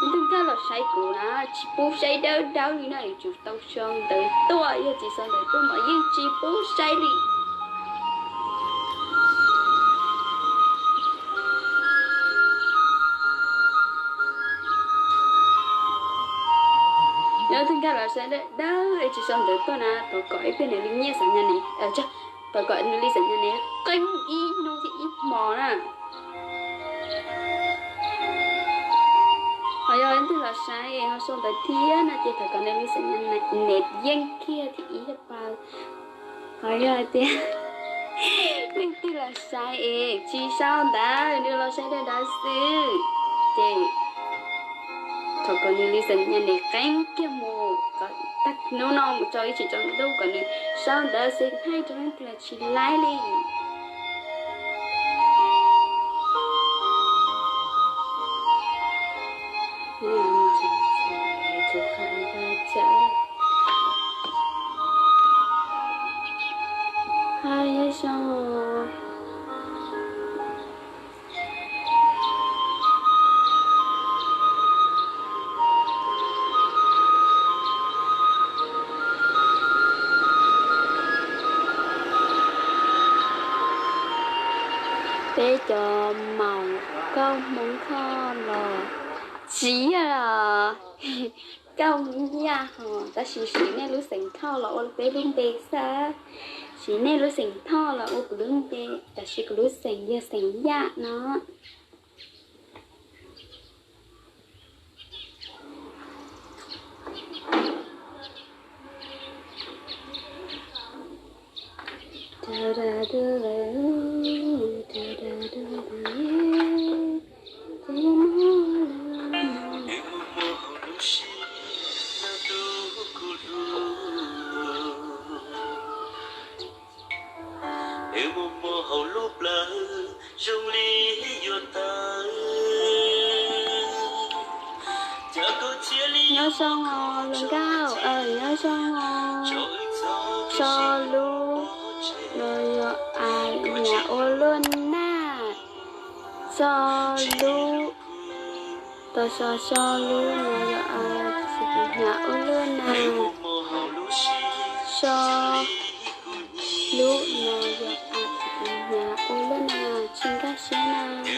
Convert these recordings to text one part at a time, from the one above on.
Leej twg nkag los saib kuv na, tsis pub saib dawb dawb li na, yuav tsum tau sau ntawv tuaj, yog tsis sau ntawv tuaj mas yeej tsis pub saib li. Yog leej twg nkag los saib dawb dawb es tsis sau ntawv tuaj na, thov kom ib pliag nws li nyiaj xam nyas ne, thov kom nws li xam nyas ne qeeb ib hnub thiab ib hmo na. Ho yog leej twg los saib es ho sau ntawv thiab no ces thov kom nws li xam nyas ne yeej kiag thiab ib hmo. Ho yog hais tias leej twg los saib es tsis sau ntawv, nws los saib dawb dawb xwb, ces thov kom nws li xam nyas ne qeeb kiag mus, kom tag hnub no mus rau ib tsam tsaus ntuj kom nws sau ntawv xwb, hais rau leej twg los tsis laib li. Hais zoo. Peb cov maum Nkauj Hmoob Thoj los tsis yog Nkauj Hmoob Yaj hos, tab sis siv nej lub xeem Thoj los ua peb lub npe xwb. Siv nej lub xeem Thoj los ua kuv lub npe, tab sis kuv lub xeem yog xeem Yaj no. Nyob zoo os Nkauj, nyob zoo os. So lub no yog a, hnyas ua luaj na. So lub, tos so, so lub no yog a, hnyas ua luaj na. So lub no yog a, hnyas ua luaj na, tsis nkag siab na.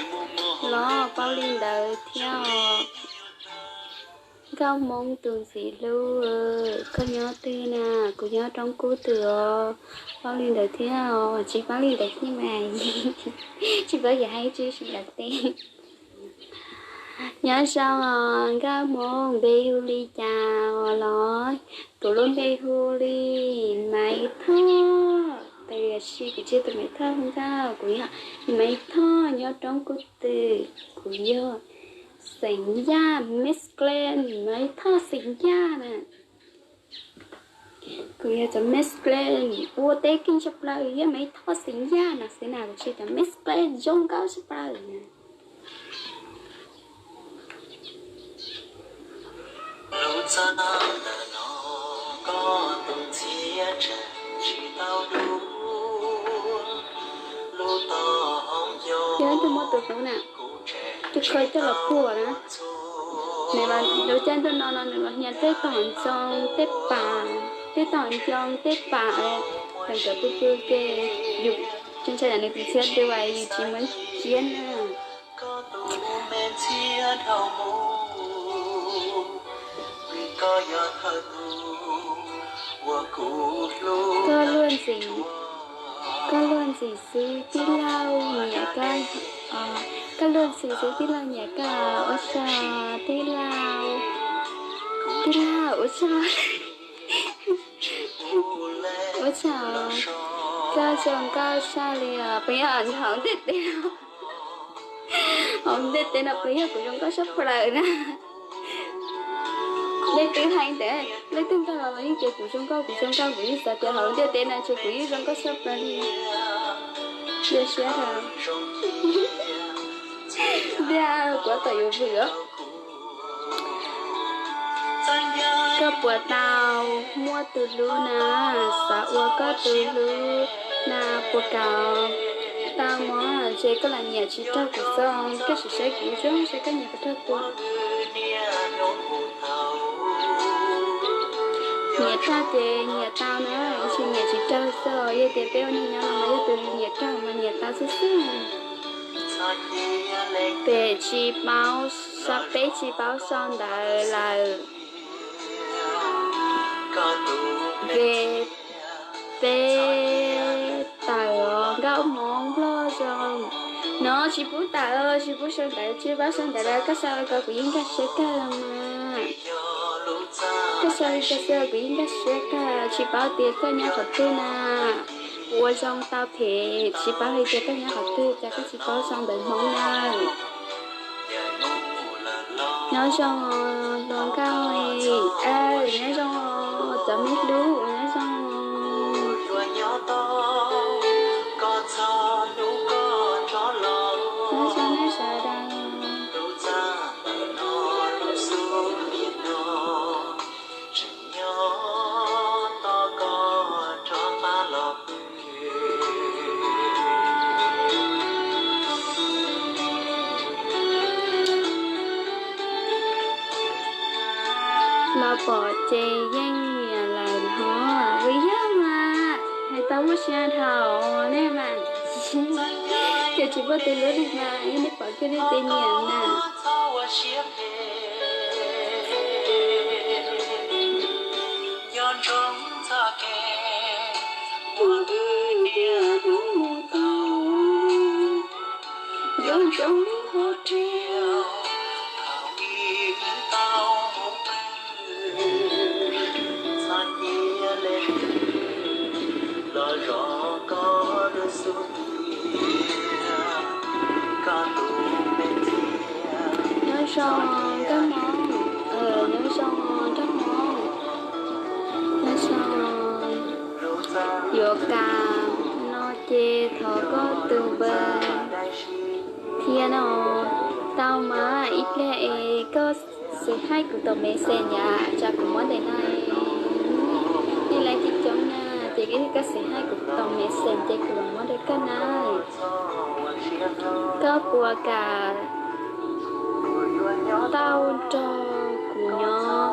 Los paub li ntawd thiab os. Nkauj Hmoob tus ntxim hlub, koj nyob twg na? Kuv nyob roob kub twg os. Paub li ntawd thiab os, tsis paub li ntawd thiab mas tsis paub yuav hais tsis sim los teb. Nyob zoo os Nkauj Hmoob, npe hu li cas os los? Kuv lub npe hu li Maiv Thoj, tiam sis kuv tsis yog tus Maiv Thoj nkauj, kuv yog Maiv Thoj nyob roob kub twg, kuv yog xeem Yaj, mixed clan, Maiv Thoj xeem Yaj na. Kuv yog cov mixed clan ua teb keej tshaj plaws, yog Maiv Thoj xeem Yaj no xwb na, kuv tsis yog cov mixed clan zoo nkauj tshaj plaws na. Yog ib tug muaj tus hlub na, tus kho coj los puag na. Nws los lub caij ntuj no no nws los hnia tej tog ntxoo tej pas, tej tog ncoo tej pas, thaum nkawd pw pw ces yus tsis ntshai yam nws tus ntxhiab twg uas yus tsis muab ntxiab na. Koj luag ntxim, koj luag ntxim xwb tij laug nyiam koj, koj luag ntxim xwb tij laug nyiam koj, ua tsaug tij laug, tij laug ua tsaug, ua tsaug, koj zoo nkauj tshaj li os, puas yog hauv ntiaj teb no? Hauv ntiaj teb no puas yog kuv zoo nkauj tshaj plaws na? Leej twg hais ntawd, leej twg nkag los los yeej tias kuv zoo nkauj, kuv zoo nkauj, kuv yeej xav tias hauv ntiaj teb no ces kuv yeej zoo nkauj tshaj plaws li. Cia siab os. Ntiag, kuv tab tom yuav vwm os. Koj puas tau muaj tus hlub na? Xav ua koj tus hlub na, puas kam tau muab? Ces koj lam nyiam tsis raug kuv xwb, koj sim saib kuv zoo saib koj nyiam puas raug kuv. Nyiam raug ces nyiam tau na, tsis nyiam tsis raug xwb. Yog tias peb ua neej nyob no mas yog tus nyiam raug mas nyiam tau xwb xwb. Peb tsis paub, peb tsis paub sau ntawv lawm. Peb, peb tawm nkauj Hmoob Nplog zoo. No tsis pub tawm, tsis pub sau ntawv, tsis paub sau ntawv lawm, koj sau ko kuv yeej nkag siab kawg los mas. Koj sau li cas xwb kuv yeej nkag siab kawg, tsis paub tias koj nyob qhov twg na. Ua zoo tau phem, tsis paub hais tias koj nyob qhov twg, cas koj tsis paub sau ntawv Hmoob na. Nyob zoo hluas nkauj, nyob zoo cov me hlub, nyob zoo, nyob zoo nej sawv daws. Los pom ces yeej nyiam lawm hov. Ua yog mas hais tau muaj sia dhau nej mas. Ces tsis muaj tus hlub li mas yeej nej pom kiag nej tej nyiam na. Nyob zoo nkauj Hmoob, nyob zoo nkauj Hmoob, nyob zoo. Yuav kam no ces thov koj tus npawb thiab no. Tau mas ib pliag es koj xav hais kuv tom message yom, tsam kuv muab ntawm no. Nej laiv coob coob na, ces koj xav hais kuv tom message ces kuv los muab rau koj na. Koj puas kam tau nrog kuv nyob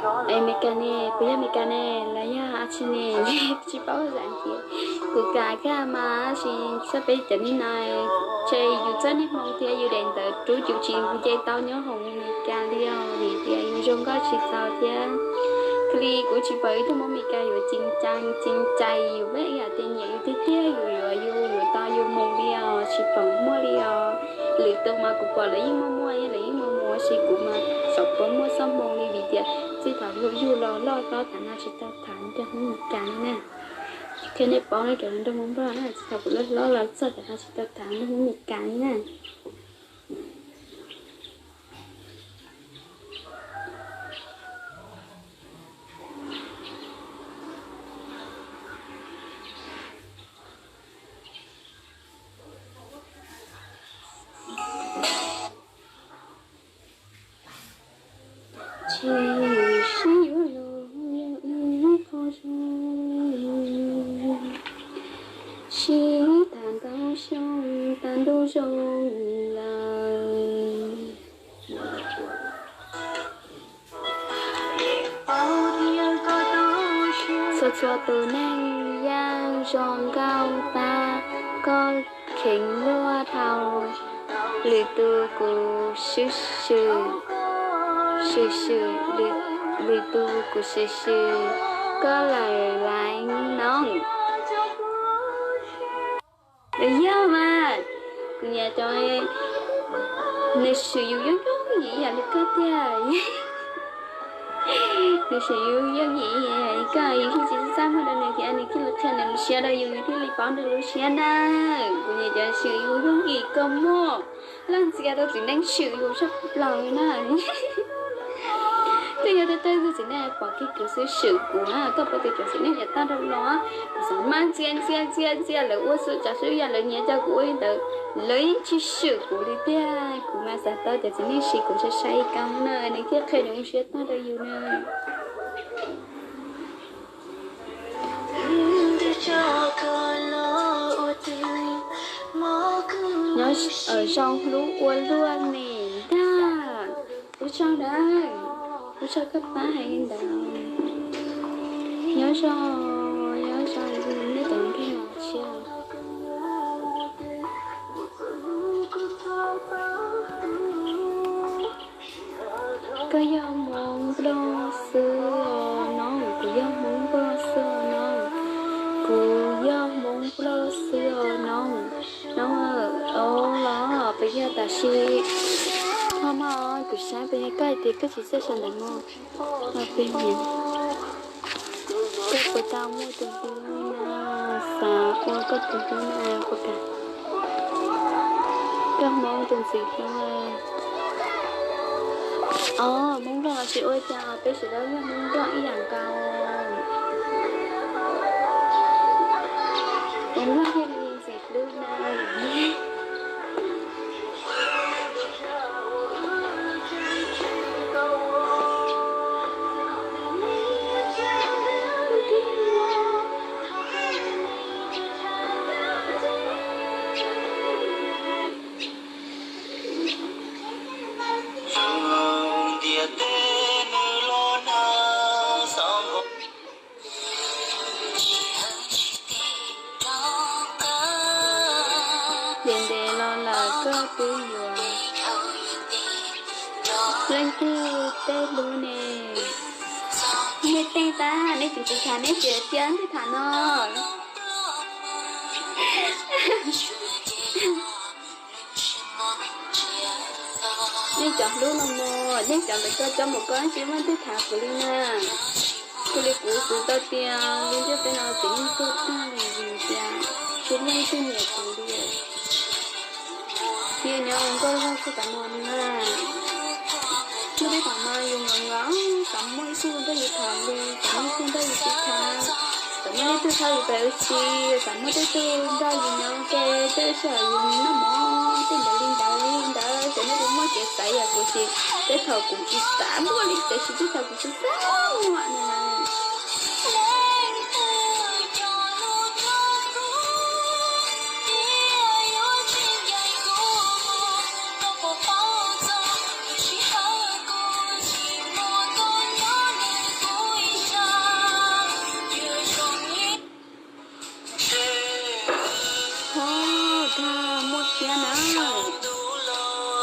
Amelikas ne? Kuv yog Amelikas ne los yog dab tsi ne? Tsis paub zam ces kuv kam kawg mas, tab sis txoj peb cov niag no, ces yus txoj niag hmoo thiab yus daim ntawv rub yus tsis nce tau nyob hauv Amelikas li os, vim tias yus zoo nkauj tsis txaus thiab. Kli kuv tsis pom ib tug Hmoob Amelikas yuav ceev cai, ceev cai yus, ib yam tias nyiam yus tiag tiag, yus yuav yus, yuav tau yus mus li os, tsis pom muaj li os. Lwm tus mas kuv pom lawv yeej muaj muaj, lawv yeej mus mus, tab sis kuv mas xyov puas muaj txoj hmoo li, vim tias txij thaum yug yug los loj txog tav no tsis tau tham cov Hmoob Amelikas li na. Thiab nej paub na, cov nraug Hmoob Nplog na, txij thaum kuv loj hlob los txog tav no tsis tau tham nraug Hmoob Amelikas li na. Tsis sib yuav los yog ib qho zoo, sib tham ntau xyoo tas ntuj zoo lawm. Txhua txhua tus neeg yeej zoo nkauj tag, koj kheev luaj dhau. Lwm tus kuv swm swm, swm swm, lwm tus kuv swm swm, koj lawm laiv noob. Yog mas, kuv nyiam cov nws swm yus yooj yooj yim ib yam li koj tiag. Nws swm yus yooj yim ib yam li koj, yus thiaj tsis txaj muag rau nws thiab nws thiaj li qhia nws lub siab rau yus, nws thiaj li paub nws lub siab na. Kuv nyiam cov swm yus yooj yim kawg mog. Leej txiv tau txiv neej swm yus tshaj plaws li na. Twb yog tej tug txiv neej pom kiag kuv xwb swm kuv na, koj paub tias cov txiv neej yav tag dhau los, kuv xav mas ntxias ntxias ntxias ntxias lawv ua xwb, tsam xwb yam lawv nyiam coj kuv ua li ntawd, lawv yeej tsis swm kuv li tiag. Kuv mas xav tau cov txiv neej swm kuv sai sai ib kab na, nws thiaj qhia nws lub siab tag rau yus na. Nyob zoo hlub ua luaj me ntag. Ua tsaug na, ua tsaug koj pab hais li ntawd. Tso, yog tso, nej cov nkeeg los tshiab. Koj yog Hmoob Nplog xwb os noog, kuv yog Hmoob Nplog xwb os noog, kuv yog Hmoob Nplog xwb os noog. Noog, o los pes yog tam sim, ho mas kuv saib pes yog koj hais tias koj tsis txawj sawv ntawm no, pes yog koj puas tau muaj tus hlub na, xav ua koj tus hlub na puas kam. Koj Hmoob tus ntxim hlub. Os, Hmoob Nplog los tsis ua cas, peb sawv daws yog Hmoob Nplog ib yam nkaus. Hmoob Nplog thiaj li ntxim hlub na. Ntev ntev los lawm koj twb yuav leej twg tej hlub ne. Nej tej tag, nej tsis tsis tham, nej tsis tias twb tham no. Nej cov hlub no mog, nej cov ntawd coj coj mus koj tsis muaj twg tham kuv li na. Kuv li kuv xav tau tias li ntiaj teb no tseem yeej tuag tag li vim tias tsis muaj ib tug nyiam kuv li. Ces nyob nkauj zog txog tam no na. Hnub peb tham no yus nkaus nkaus, xav muaj ib tug nrog yus tham li, xav muaj ib tug nrog yus sib tham, xav muaj ib tug thaij yus pem ua si, xav muaj tej tug nrog yus nyob ua ke, tej sij hawm yus noj mov tej ntawd li ntawd li ntawd, xyov nej puas muaj kev xav yam kuv tsis, tej thaum kuv tsis xav muaj li, tiam sis tej thaum kuv tsis xav muaj na. Ho, tag muaj siab na.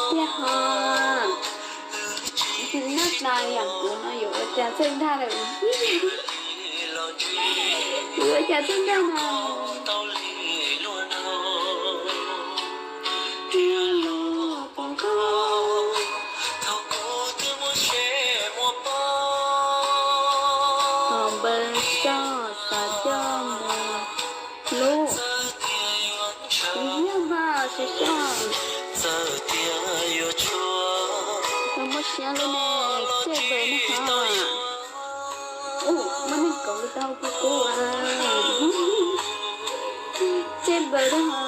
Tiag ho. Noj tas yam kuv no yuav ua cas txawj dag lawm. Yuav ua cas txawj dag na. Npawg Soj xav coj mus hlub. Kuv yog npawg Soj. Tau muaj siab lub ne, tsej npawg ne ho. Ua, muaj neeg kaum li tau kuv kuv. Tsej npawg ne ho.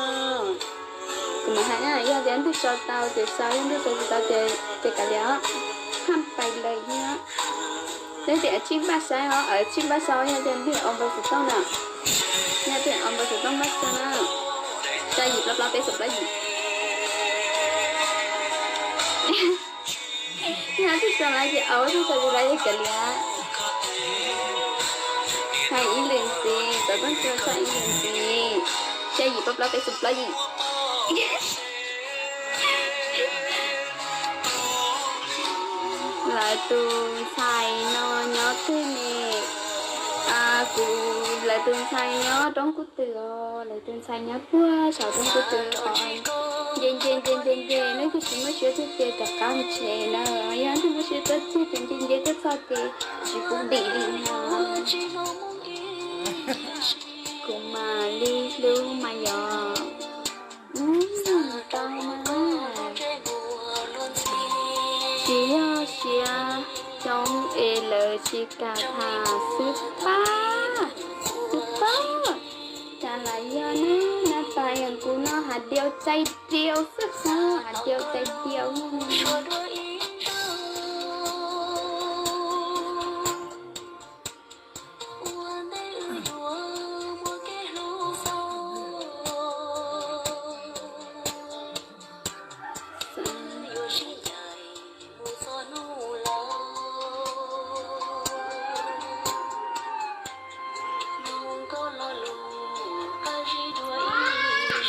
Kuv mam hais na, yog tias ntuj sau tau ces sau, yog ntuj sau tsis tau ces, ces kav liam os. Haj pais lawm thiab. Leej twg tsij npaj saib os, tsij npaj sau, yog tias npawg Au Npawg Xov Tooj na. Yog tias Au Npawg Xov Tooj npaj sau na. Xya yim plaub plaub peb xoom plaub yim. Yog twg sau lawm ces au, twg sau tsis lawm ces kav liam. Hais ib lwm ntxiv, xov tooj tso txog ib lwm ntxiv. Xya yim plaub plaub peb xoom plaub yim. Lawv tus ntxhais no nyob twg ne? Kuv, lawv tus ntxhais nyob roob Kub Twm os, lawv tus ntxhais nyob puag saum roob Kub Twm os. Nce nce nce nce nce, leej twg tsis muaj siab twg ces rov qab mus tsev na, yog leej twg muaj siab tuaj txog ces nce nce tuaj txog ces tsis pub dim li no. Kuv mam li hlub mas yog. Tau mas. Tsis yog siab coob es lawv tsis kam tham xwb pab, xwb pab. Cas lam yog ne, nab tas yog kuv no hais diau cai diau xwb xwb, hais diau cai diau. Ces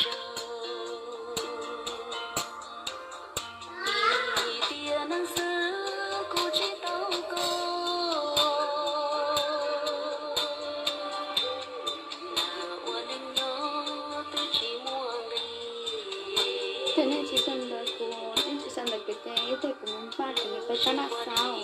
nej tsis sau ntawv kuv, nej tsis sau ntawv kuv ces ib teg kuv mus npaj kuv yuav peb sab naj xauj.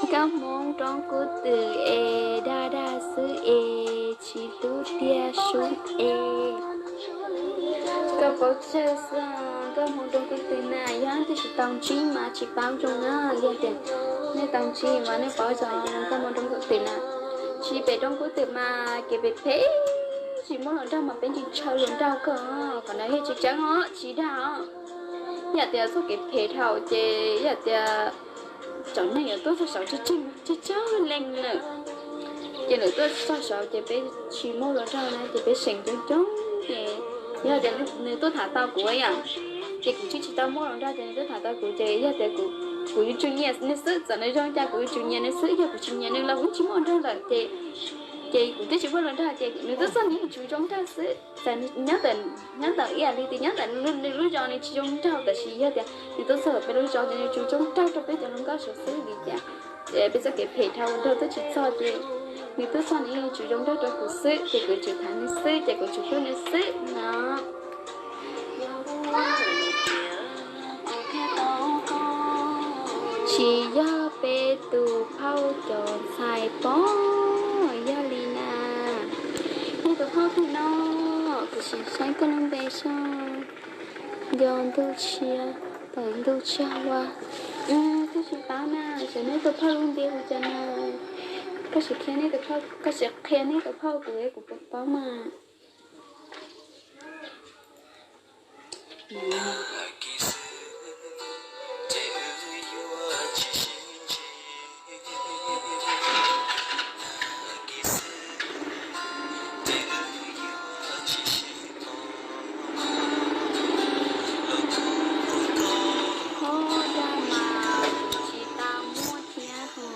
Nkauj Hmoob roob kub twm es dag dag xwb es tsis hlub tiag sub es. Koj paub tsawg xwb, Nkauj Hmoob roob kub twm na, yog twb tsis tau ntsib mas tsis paub zoo na, yog tias nej tau ntsib mas nej paub zoo Nkauj Hmoob roob kub twm na. Tsis pem roob kub twm mas kev phem phem, tsis muaj hluas nraug mas peb tsis ntshaw hluas nraug kawg, qhov no yog tsis tseeb os, tsis dag os. Yam tias txoj kev phem dhau ces yam tias tsoom neeg yuav tuaj txog saud tsawg tsawg leej lawm, ces lawv tuaj txog saud ces peb tsis muaj hluas nraug na ces peb seem coob coob ces yog tias nws tuaj tham tau kuv yam, ces kuv tsis tsis tau muaj hluas nraug ces nws tuaj tham tau kuv ces yog tias kuv yuav tsum nyiam nws xwb, txawm nws zoo cas kuv yuav tsum nyiam nws xwb, yog kuv tsis nyiam nws los kuv tsis muaj hluas nraug lawm ces, ces kuv twb tsis muaj hluas nrag ces nws twb txog nws yuav tsum zoo nraug xwb. Nyob ntawm ib yam li tias nyob ntawm nws lub zos nws tsis zoo nraug tab sis yog tias nws twb txog peb lub zos ces nws yuav tsum zoo nraug rau peb cov hluas nkauj saud xwb vim tias peb txoj kev phem dhau nraug twb tsis txog ces nws twb txog nws yuav tsum zoo nraug rau kuv xwb ces kuv yuav tsum tham nws xwb ces kuv yuav tsum hlub nws xwb no. Tsis yog peb tus phauj cov ntxhais pom, yog li na. Nej tus phauj twg no, kuv sim saib koj lub npe seb. Nco ntuj tshiab, tawm ntuj tsag ua. Twb tsis paub na, xyov nej tus phauj lub npe hu cas na. Koj sim qhia nej tus phauj, koj sim qhia nej tus phauj kuv, kuv puas paub mas. Ho dag mas tsis tau muaj thiab ho,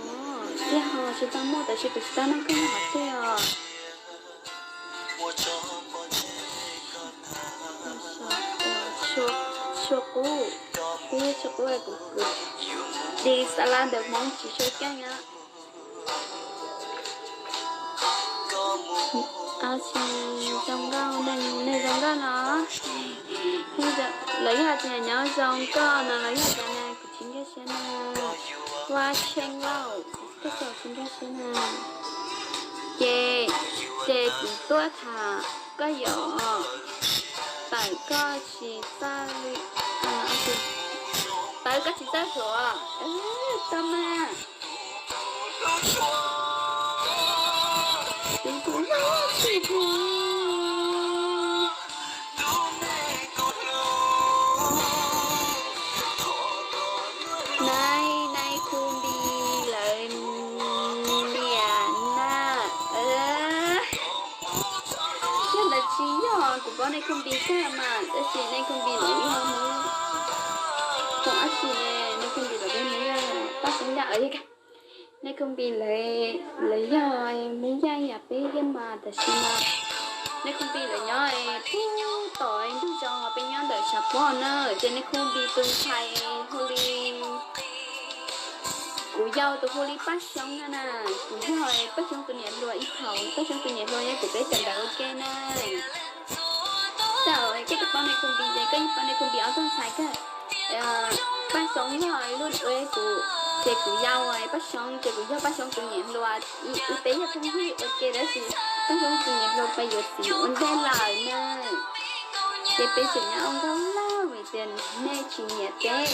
thiab ho tsis tau muaj tab sis kuv tsis tau noj koj hov tej os. Tshuav qub, peb tshuav qub kuv, kuv di xa la ntawm Hmoob tsis tshuav keej na. Zoo nkauj, neeg zoo nkauj no, lawv yog tias nyob zoo nkauj no los yog tias na kuv tsis nkag siab na. Ua tshee lauj, koj txawm tsis nkag siab na. Ces, ces kuv tuaj tham koj yom, tawm koj tsis txawj, tawm koj tsis txawj hluas, tau mas. Tus hlub tsis hlub. Nai, nai khu npis lawv niam na. Yog lawv tsis yog kuv paub nai khu npis kawg mas tab sis nai khu npis lawv yog Hmoob, tau ab tsi ne, nai khu npis lawv peb Hmoob Yaj, Paj Xeeb Yaj. Nai khu npis lawv, lawv yog Hmoob Yaj yam peb thiab mas tab sis mas nai khu npis lawv nyob puag tom ntug zos peb nyob ntawm Tshav Pob na, ces nai khu npis tus ntxhais hu li, kuv yau tus hu li Paj Xyoob na na, kuv yog Paj Xyoob tus niam hluas ib thaum, Paj Xyoob tus niam hluas yog kuv peb cov ntawd ua ke na. Tau, koj twb paub nai khu npis ces koj yeej paub nai khu npis ob tug ntxhais kawg. Paj Xyoob yog ib lub ua kuv, ces kuv yau Paj Xyoob ces kuv yog Paj Xyoob tus niam hluas, wb peb yog phooj ywg ua ke tab sis Paj Xyoob tus niam hluas peb yuav txiv ua ntej lawm na. Ces peb tseem nyob ua nkauj lawm vim tias nej tsis nyiam peb.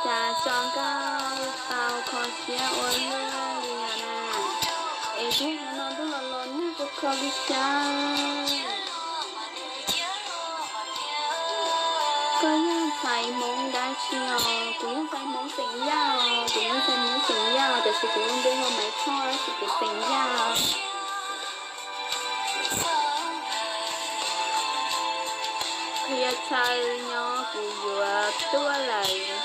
Cas tso nkauj tau kho siab ua luaj li os na. Es thiab no ntuj los los nag kho kho li cas. Koj yog ntxhais Hmoob dab tsi os? Kuv yog ntxhais Hmoob xeem Yaj os, kuv yog ntxhais Hmoob xeem Yaj os. Tias kuv lub npe hu Maiv Thoj, tab sis kuv xeem Yaj. Kuv yog chaw nyob, kuv yuav tuaj lawm.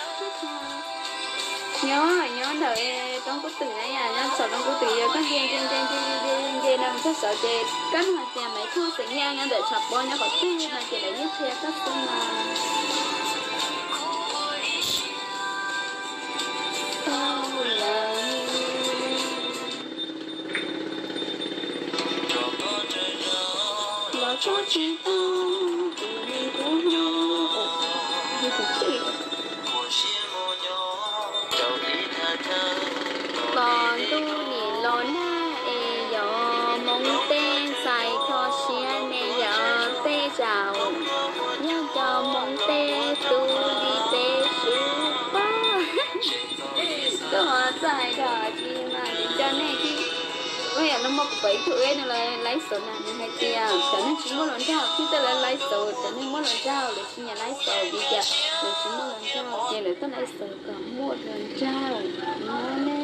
Nyob, nyob ntawm Roob Kub Twm na yom, nyob saum Roob Kub Twm, yog koj nce nce nce nce nce nce nce no mus txog saud ces koj nug hais tias Maiv Thoj xeem Yaj nyob ntawm tshav pob nyob qhov twg no ces lawv yeej qhia koj xwb mas. Los tso tsis tau, tus li tub hlob, li tus txij. Los ntuj nim los nag es yog Hmoob tej ntxhais kho siab ne yom, tej zaum yog cov Hmoob tej tu li peb sub pob. Koj ho txawj hais dog tsis mas nws nco nej thiab. Ua yam no muaj kuv pom ib tug wb nws laiv xauv na, nws hais tias cov neeg tsis muaj hluas nraug thiab tej laiv xauv, cov neeg muaj hluas nraug lawv tsis nyiam laiv xauv vim tias lawv tsis muaj hluas nraug ces lawv tuaj laiv xauv kom muaj hluas nraug no ne.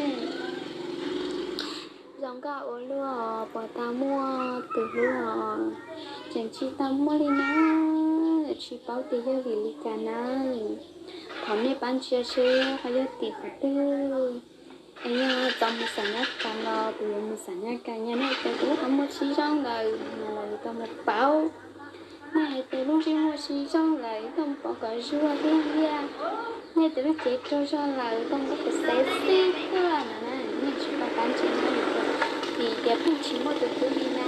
Zoo nkauj ua luaj, puas tau muaj tus hlub os? Tseem tsis tau muaj li na, tsis paub tias yog vim li cas na. Thov nej pab ntsia seb ho yog tim qhov twg. Es yog txaus mus xam nyab kas los kuv yuav mus xam nyab kas, yog nej hais tias kuv lub qhov muag tsis zoo lawm no los yuav tau mus pauv. Nej hais tias lub ntsej muag tsis zoo lawm yuav tau mus pauv kom zuag liab liab. Nej hais tias lub cev raug zog lawm yuav tau mus pauv kom xav xib tuaj no na. Nej tsis tau pab ntsia na, vim tias pheej tsis muaj tus hlub li na.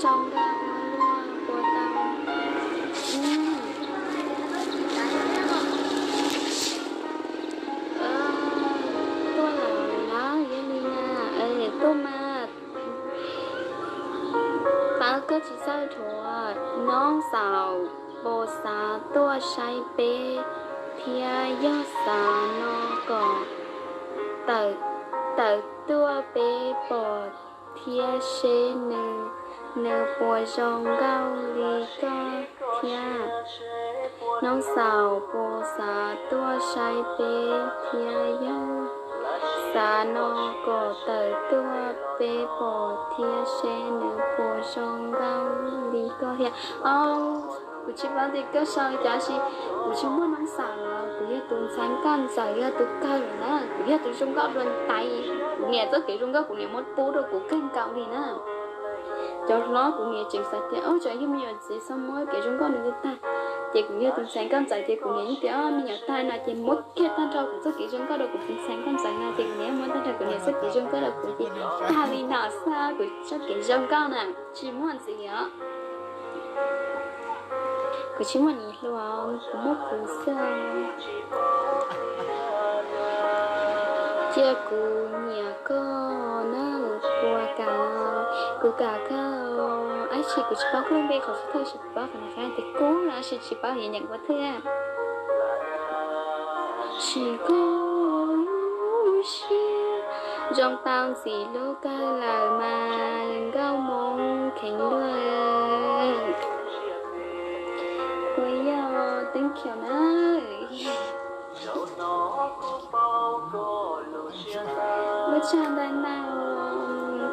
Zoo nkauj ua luaj, puas tau. Tuaj lawm na, yog li na, tuaj mas. Tau koj tsis txawj dhuav, noob xaum puas xav tuaj saib peb thiab, yog xav no kom tawm tuaj peb pom thiab seb nws, nws puas zoo nkauj li koj thiab. Noob xaum puas xav tuaj saib peb thiab, yog xav no kom tawm tuaj peb pom thiab seb nws puas zoo nkauj li koj thiab. Kuv tsis paub tias koj sau li cas, tab sis kuv tsis muaj noob xaum los kuv yog tus ntxhais nkauj ntxawm yog tus kawg lawm na, kuv yog tus zoo nkauj dua ntais. Kuv niam txoj kev zoo nkauj kuv niam muab pub rau kuv kawg nkaus li na. Cov hlob kuv niam tseem xav tias, o, tsam yog me nyuam ntxhais xav muab kev zoo nkauj nws tag, ces kuv yog tus ntxhais nkauj ntxawm ces kuv niam yeej tias, o, me nyuam tag no ces muab kiag tag nrho kuv txoj kev zoo nkauj rau kuv tus ntxhais nkauj ntxawm no ces kuv niam muab tag nrho kuv niam txoj kev zoo nkauj rau kuv ces tag li no xwb kuv txoj kev zoo nkauj na. Tsis muaj ntxiv os. Kuv tsis muaj nim hluas, kuv muaj kuv xwb. Cia kuv nyiam koj na, puas kam? Kuv kam kawg. Ab tsi kuv tsis paub koj lub npe qhov xub thawj, tsis paub qhov na, qhov tias kub no tab sis tsis paub yuav nyeem ua twg. Sim koj lub siab zoo tau ntxim hlub kawg lawm mas nkauj Hmoob kheev luaj. Kuv yog Teeb Khiav na. Ua tsaug ntau ntau,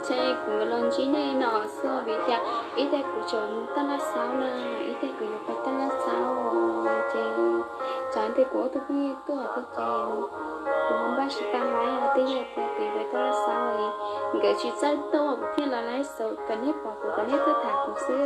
ces kuv los ntsib nej no xwb vim tias ib teg kuv tseem mus taj laj xauv na, ib teg kuv yuav pais taj laj xauv ces tsam tias kuv ob tug phooj ywg tuaj thiab ces kuv ho npaj tsis tau laiv, twb yog tias kuv yuav pais taj laj xauv es nkawd tsis txawj tuaj kuv thiaj los laiv xauv kom nej pom kuv kom nej tuaj tham kuv xwb.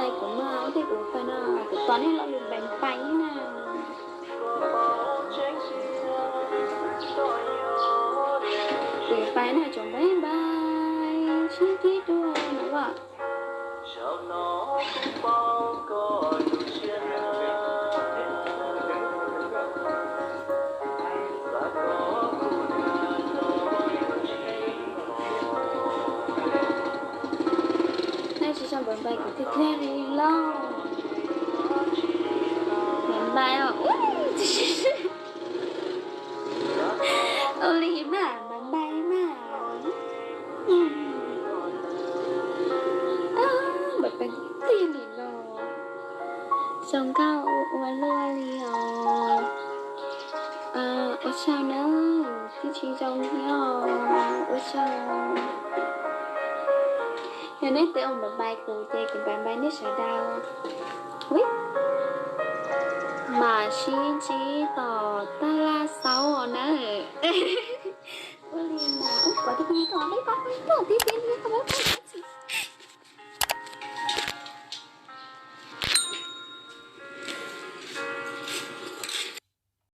Kuv mas ua ntej kuv pais no kuv tos nej lo lus bye bye na. Kuv yuav pais na tsoom bye bye, sib ntsib dua na as. Nej tsis tau bye bye kuv tiag tiag li lauj. Bye bye os. Ua li mas bye bye mas. Bye bye tiag li lauj. Zoo nkauj ua luaj li os. Ua tsaug nawb, tib tsis zoo thiab os, ua tsaug. Yog nej twb ua bye bye kuv ces kuv bye bye nej sawv daws. Mam sib ntsib tom tab laj xaub os nawb. Ua li mas ub, kuv tus phooj ywg tuaj, peb pab peb tuaj tib